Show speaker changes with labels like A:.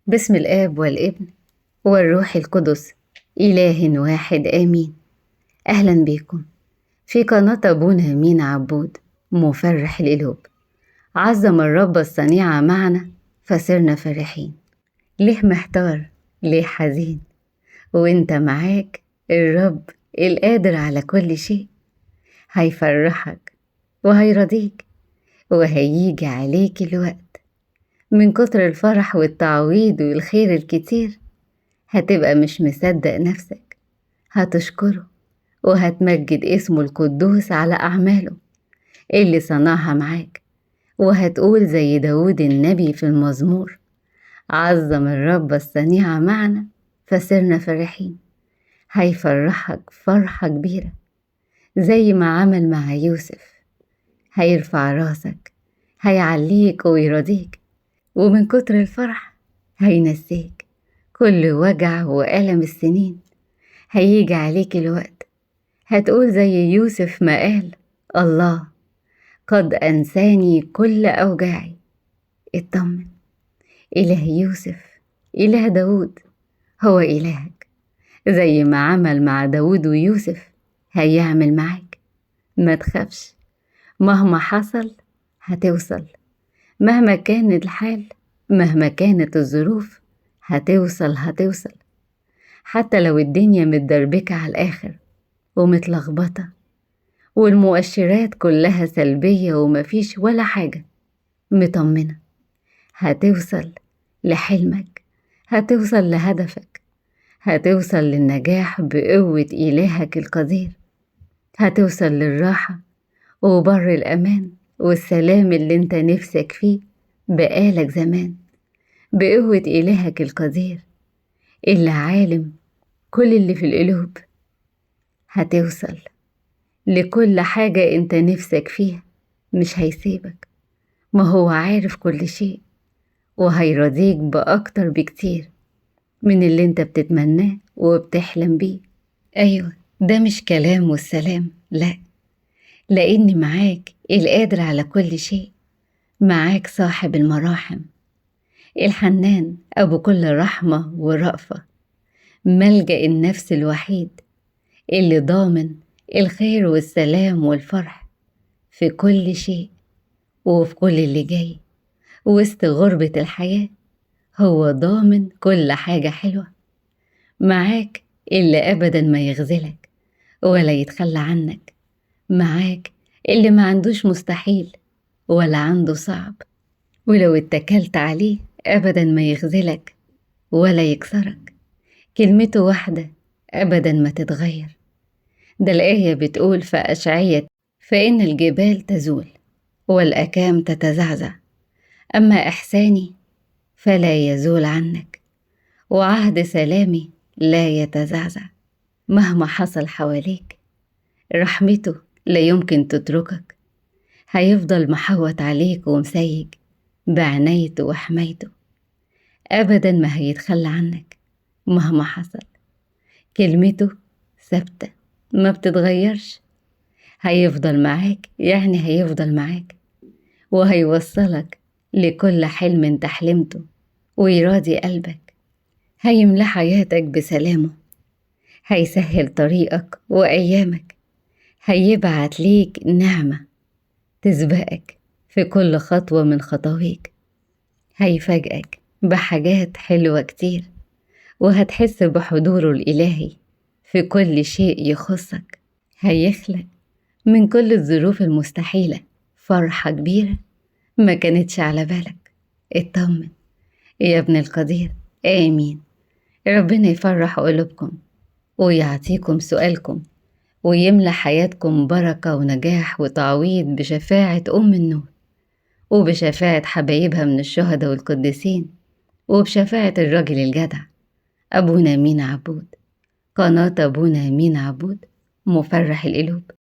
A: باسم الآب والابن والروح القدس إله واحد آمين. أهلا بكم في قناة أبونا مينا عبود مفرح القلوب. عظم الرب الصنيعة معنا فصرنا فرحين. ليه محتار؟ ليه حزين؟ وانت معاك الرب القادر على كل شيء. هيفرحك وهيرضيك وهيجي عليك الوقت من كتر الفرح والتعويض والخير الكتير هتبقى مش مصدق نفسك. هتشكره وهتمجد اسمه القدوس على أعماله اللي صنعها معاك، وهتقول زي داود النبي في المزمور: عظم الرب الصنيعة معنا فصرنا فرحين. هيفرحك فرحة كبيرة زي ما عمل مع يوسف. هيرفع راسك، هيعليك ويرضيك، ومن كتر الفرح هينسيك كل وجع وألم السنين. هيجي عليك الوقت هتقول زي يوسف ما قال: الله قد أنساني كل أوجاعي. اطمن، إله يوسف، إله داود هو إلهك. زي ما عمل مع داود ويوسف هيعمل معاك. ما تخافش، مهما حصل هتوصل، مهما كان الحال، مهما كانت الظروف هتوصل هتوصل. حتى لو الدنيا متدربكة على الآخر ومتلخبطة والمؤشرات كلها سلبية ومفيش ولا حاجة مطمنة، هتوصل لحلمك، هتوصل لهدفك، هتوصل للنجاح بقوة إلهك القدير، هتوصل للراحة وبر الأمان والسلام اللي انت نفسك فيه بقالك زمان، بقوة إلهك القدير اللي عالم كل اللي في القلوب. هتوصل لكل حاجة انت نفسك فيها، مش هيسيبك، ما هو عارف كل شيء، وهيرضيك بأكتر بكتير من اللي انت بتتمناه وبتحلم بيه. أيوة، ده مش كلام والسلام، لا، لأن معاك القادر على كل شيء، معاك صاحب المراحم الحنان أبو كل رحمة ورأفة، ملجأ النفس الوحيد اللي ضامن الخير والسلام والفرح في كل شيء وفي كل اللي جاي. وسط غربة الحياة هو ضامن كل حاجة حلوة. معاك اللي أبدا ما يغزلك ولا يتخلى عنك، معاك اللي ما عندوش مستحيل ولا عنده صعب، ولو اتكلت عليه أبدا ما يغزلك ولا يكسرك. كلمته واحدة أبدا ما تتغير. ده الآية بتقول في أشعية: فإن الجبال تزول والأكام تتزعزع، أما إحساني فلا يزول عنك، وعهد سلامي لا يتزعزع. مهما حصل حواليك رحمته لا يمكن تتركك، هيفضل محوط عليك ومسيج بعنايته وحمايته، أبدا ما هيتخلى عنك مهما حصل. كلمته ثابتة ما بتتغيرش، هيفضل معاك، يعني هيفضل معاك، وهيوصلك لكل حلم انت حلمته ويراضي قلبك. هيملى حياتك بسلامه، هيسهل طريقك وأيامك، هيبعت ليك نعمة تسبقك في كل خطوة من خطويك، هيفاجئك بحاجات حلوة كتير، وهتحس بحضوره الإلهي في كل شيء يخصك. هيخلق من كل الظروف المستحيلة فرحة كبيرة ما كانتش على بالك. اطمن يا ابن القدير. آمين. ربنا يفرح قلوبكم ويعطيكم سؤالكم ويملى حياتكم بركة ونجاح وتعويض بشفاعة أم النور، وبشفاعة حبايبها من الشهداء والقديسين، وبشفاعة الراجل الجدع أبونا مينا عبود. قناة أبونا مينا عبود مفرح القلوب.